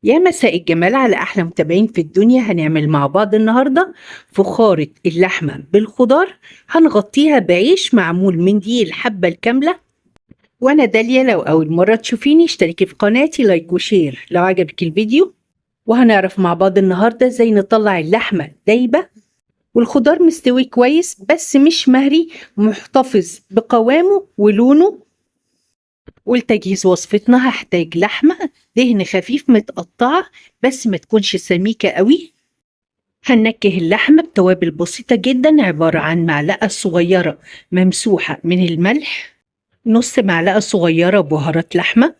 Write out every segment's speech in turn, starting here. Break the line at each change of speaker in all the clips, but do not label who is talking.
يا مساء الجمال على أحلى متابعين في الدنيا. هنعمل مع بعض النهاردة فخارة اللحمة بالخضار، هنغطيها بعيش معمول من دقيق الحبة الكاملة. وأنا داليا، لو أول مرة تشوفيني اشتركي في قناتي، like و share لو عجبك الفيديو. وهنعرف مع بعض النهاردة ازاي نطلع اللحمة دايبة والخضار مستوي كويس بس مش مهري، محتفظ بقوامه ولونه. ولتجهيز وصفتنا هحتاج لحمة دهن خفيف متقطعة بس ما تكونش سميكة قوي. هننكه اللحمة بتوابل بسيطة جدا، عبارة عن معلقة صغيرة ممسوحة من الملح، نص معلقة صغيرة بهارات لحمة،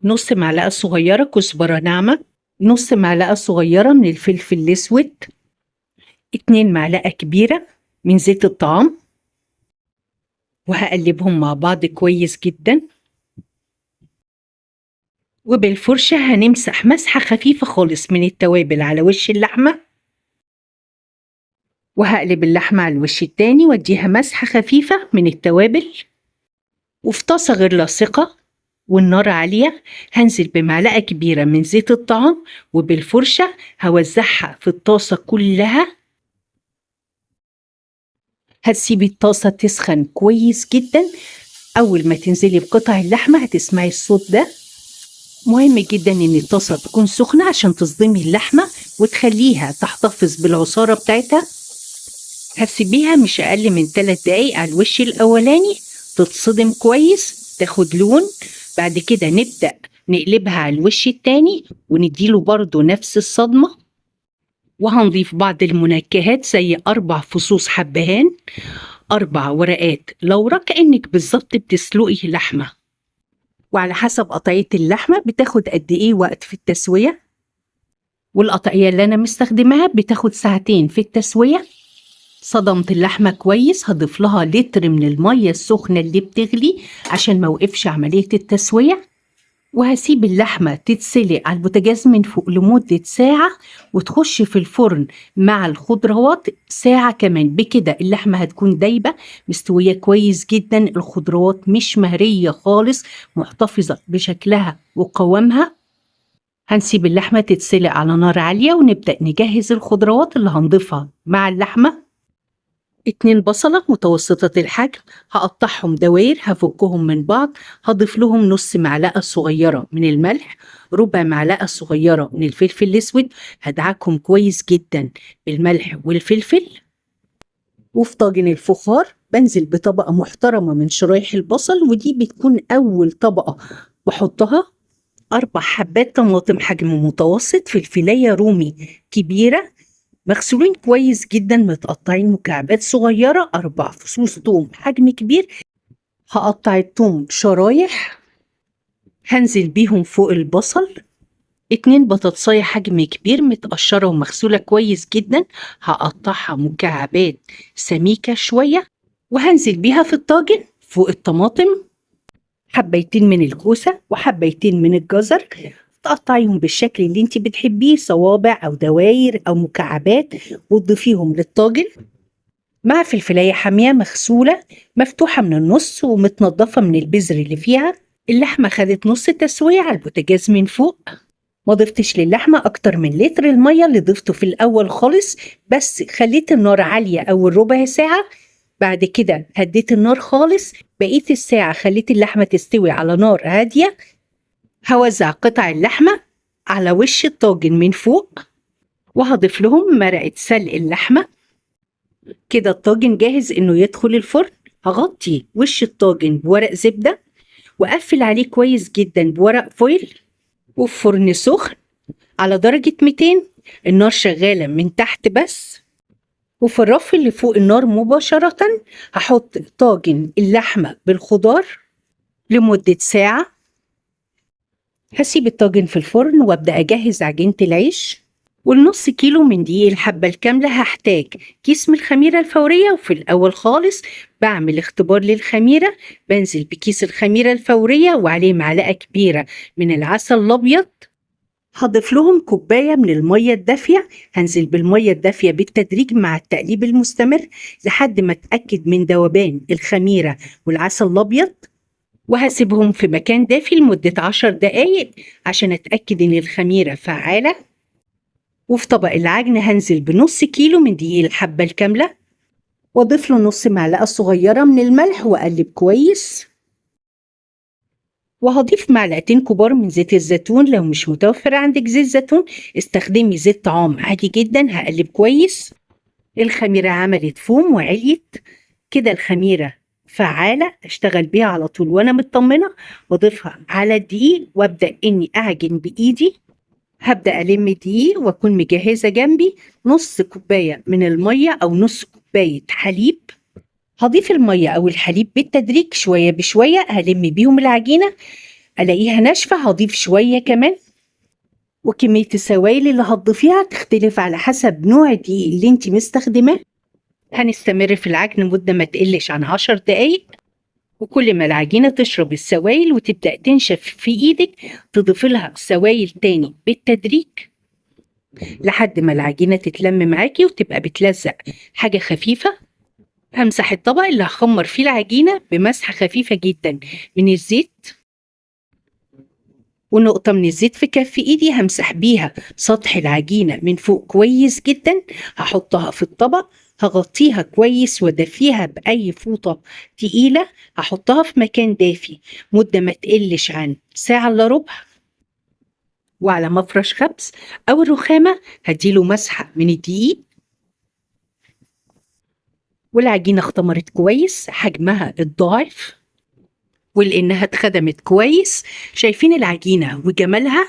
نص معلقة صغيرة كزبرة ناعمة، نص معلقة صغيرة من الفلفل الأسود، 2 معلقة كبيرة من زيت الطعام، وهقلبهم مع بعض كويس جدا. وبالفرشة هنمسح مسحة خفيفة خالص من التوابل على وش اللحمة، وهقلب اللحمة على الوش التاني واديها مسحة خفيفة من التوابل. وفي طاسة غير لاصقة والنار عالية هنزل بمعلقة كبيرة من زيت الطعام، وبالفرشة هوزعها في الطاسة كلها. هتسيبي الطاسة تسخن كويس جدا، أول ما تنزلي بقطع اللحمة هتسمعي الصوت ده. مهم جدا إن الطاسة تكون سخنة عشان تصدمي اللحمة وتخليها تحتفظ بالعصارة بتاعتها. هتسيبيها مش أقل من 3 دقايق على الوش الأولاني تتصدم كويس، تاخد لون. بعد كده نبدأ نقلبها على الوش التاني ونديله برضو نفس الصدمة. وهنضيف بعض المنكهات زي 4 فصوص حبهان، 4 ورقات لورا، كأنك بالظبط بتسلقي لحمة. وعلى حسب قطعية اللحمة بتاخد قد ايه وقت في التسوية، والقطعية اللي أنا مستخدماها بتاخد ساعتين في التسوية. صدمت اللحمة كويس، هضيف لها لتر من المية السخنة اللي بتغلي عشان ما وقفش عملية التسوية. وهسيب اللحمة تتسلق على البوتاجاز من فوق لمدة ساعة، وتخش في الفرن مع الخضروات ساعة كمان. بكده اللحمة هتكون دايبة مستوية كويس جدا، الخضروات مش مهرية خالص، محتفظة بشكلها وقوامها. هنسيب اللحمة تتسلق على نار عالية ونبدأ نجهز الخضروات اللي هنضيفها مع اللحمة. 2 بصلة متوسطة الحجم هقطعهم دوائر، هفكهم من بعض، هضيف لهم نص معلقة صغيرة من الملح، ربع معلقة صغيرة من الفلفل الأسود، هدعكهم كويس جدا بالملح والفلفل. وفي طاجن الفخار بنزل بطبقة محترمة من شرايح البصل، ودي بتكون أول طبقة بحطها. 4 حبات طماطم حجم متوسط، فلفلاية رومي كبيرة مغسولين كويس جدا متقطعين مكعبات صغيرة، 4 فصوص توم حجم كبير، هقطع التوم شرايح هنزل بيهم فوق البصل. 2 بطاطساية حجم كبير متقشرة ومغسولة كويس جدا، هقطعها مكعبات سميكة شوية وهنزل بيها في الطاجن فوق الطماطم. حبيتين من الكوسة وحبيتين من الجزر، تقطعيهم بالشكل اللي انت بتحبيه، صوابع او دواير او مكعبات، وتضيفيهم للطاجن مع فلفلاية حامية مغسولة مفتوحة من النص ومتنضفة من البذر اللي فيها. اللحمة خدت نص تسوية على البوتاجاز من فوق. ما ضفتش للحمة أكتر من لتر المية اللي ضفته في الأول خالص، بس خليت النار عالية أول ربع ساعة، بعد كده هديت النار خالص. بقية الساعة خليت اللحمة تستوي على نار هادية. هوزع قطع اللحمة على وش الطاجن من فوق، وهضيف لهم مرقة سلق اللحمة. كده الطاجن جاهز انه يدخل الفرن. هغطي وش الطاجن بورق زبدة واقفل عليه كويس جدا بورق فويل، وفي فرن سخن على درجة 200، النار شغالة من تحت بس. وفي الرف اللي فوق النار مباشرة هحط طاجن اللحمة بالخضار لمدة ساعة. هسيب الطاجن في الفرن وابدأ أجهز عجينة العيش. والنص كيلو من دقيق الحبة الكاملة هحتاج كيس من الخميرة الفورية. وفي الأول خالص بعمل اختبار للخميرة، بنزل بكيس الخميرة الفورية وعليه معلقة كبيرة من العسل الأبيض. هضيف لهم كوباية من المية الدافية، هنزل بالمية الدافية بالتدريج مع التقليب المستمر لحد ما اتأكد من ذوبان الخميرة والعسل الأبيض. وهسيبهم في مكان دافي لمدة 10 دقايق عشان أتأكد إن الخميرة فعالة. وفي طبق العجن هنزل بنص كيلو من دقيق الحبة الكاملة، واضيف له نص معلقة صغيرة من الملح واقلب كويس. وهضيف معلقتين كبار من زيت الزيتون، لو مش متوفر عندك زيت زيتون استخدمي زيت طعام عادي جدا. هقلب كويس. الخميرة عملت فوم وعليت كده، الخميرة فعالة اشتغل بيها على طول وانا مطمنة. واضيفها على الدقيق وابدأ اني اعجن بايدي. هبدأ ألم دقيق وأكون مجهزة جنبي نص كوباية من المية أو نص كوباية حليب. هضيف المية أو الحليب بالتدريج شوية بشوية، هلم بيهم العجينة، ألاقيها ناشفة هضيف شوية كمان. وكمية السوائل اللي هتضيفيها تختلف على حسب نوع الدقيق اللي انت مستخدماه. هنستمر في العجن مدة ما تقلش عن 10 دقايق، وكل ما العجينة تشرب السوائل وتبدأ تنشف في ايدك تضيف لها سوائل تاني بالتدريج لحد ما العجينة تتلم معاكي وتبقى بتلزق حاجة خفيفة. همسح الطبق اللي هخمر فيه العجينة بمسحة خفيفة جدا من الزيت، ونقطة من الزيت في كف ايدي همسح بيها سطح العجينة من فوق كويس جدا. هحطها في الطبق، هغطيها كويس وادفيها بأي فوطة تقيلة. هحطها في مكان دافي مدة ما تقلش عن ساعة إلا ربع. وعلى مفرش خبز أو الرخامة هديله مسحة من الدقيق. والعجينة اختمرت كويس، حجمها اتضاعف ولأنها اتخدمت كويس. شايفين العجينة وجمالها؟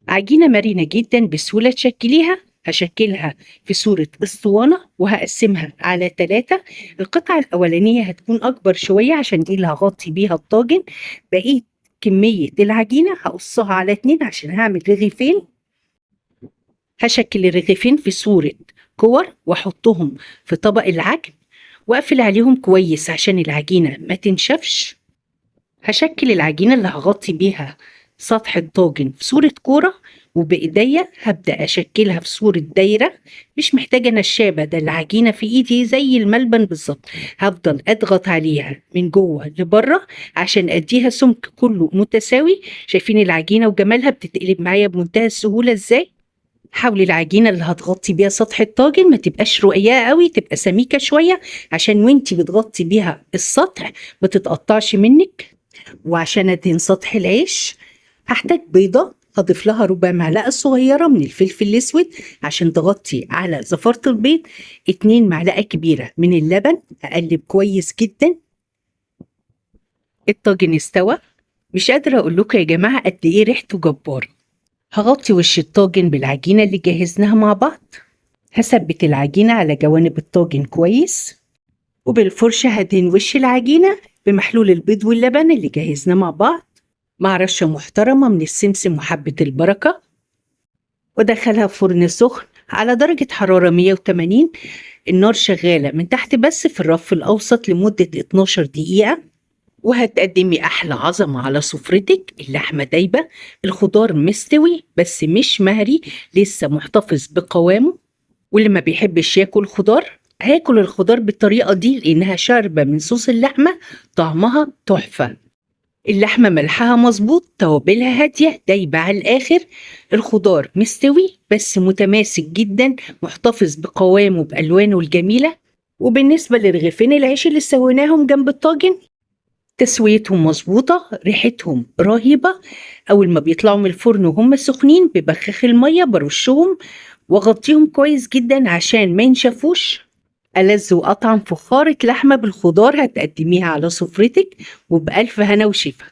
عجينة مرنة جدا بسهولة تشكليها. هشكلها في صورة اسطوانة وهقسمها على 3. القطعة الأولانية هتكون أكبر شوية عشان دي اللي هغطي بيها الطاجن. بقية كمية العجينة هقصها على 2 عشان هعمل رغيفين. هشكل الرغيفين في صورة كور واحطهم في طبق العجن واقفل عليهم كويس عشان العجينة ما تنشفش. هشكل العجينة اللي هغطي بيها سطح الطاجن في صورة كورة، وبإيديا هبدأ أشكلها في صورة دايرة. مش محتاجة نشابة، ده العجينة في إيدي زي الملبن بالظبط. هفضل أضغط عليها من جوه لبره عشان أديها سمك كله متساوي. شايفين العجينة وجمالها بتتقلب معايا بمنتهى السهولة إزاي؟ حاولي العجينة اللي هتغطي بيها سطح الطاجن ما تبقاش رقيقة قوي، تبقى سميكة شوية عشان وانتي بتغطي بيها السطح ما تتقطعش منك. وعشان ادهن سطح العيش هحتاج بيضة، هضيف لها ربع معلقة صغيرة من الفلفل الأسود عشان تغطي على زفارة البيض، 2 معلقة كبيرة من اللبن. هقلب كويس جدا. الطاجن استوى، مش قادرة أقول لكم يا جماعة قد إيه ريحته جبارة. هغطي وش الطاجن بالعجينة اللي جهزناها مع بعض. هثبت العجينة على جوانب الطاجن كويس، وبالفرشة هدهن وش العجينة بمحلول البيض واللبن اللي جهزناه مع بعض مع رشة محترمة من السمسم وحبة البركة، وادخلها في فرن سخن على درجة حرارة 180، النار شغالة من تحت بس في الرف الأوسط لمدة 12 دقيقة. وهتقدمي أحلى عظمة على سفرتك. اللحمة دايبة، الخضار مستوي بس مش مهري، لسه محتفظ بقوامه. واللي ما بيحبش ياكل خضار هياكل الخضار بالطريقة دي لأنها شاربة من صوص اللحمة، طعمها تحفة. اللحمة ملحها مظبوط، توابلها هادية، دايبة على الآخر، الخضار مستوي بس متماسك جدا، محتفظ بقوامه بألوانه الجميلة. وبالنسبة لرغيفين العيش اللي سويناهم جنب الطاجن، تسويتهم مظبوطة، ريحتهم رهيبة. أول ما بيطلعوا من الفرن وهم سخنين ببخاخ المية برشهم واغطيهم كويس جدا عشان ما ينشفوش. ألذ وأطعم فخارة لحمة بالخضار هتقدميها على سفرتك، وبألف هنا وشفا.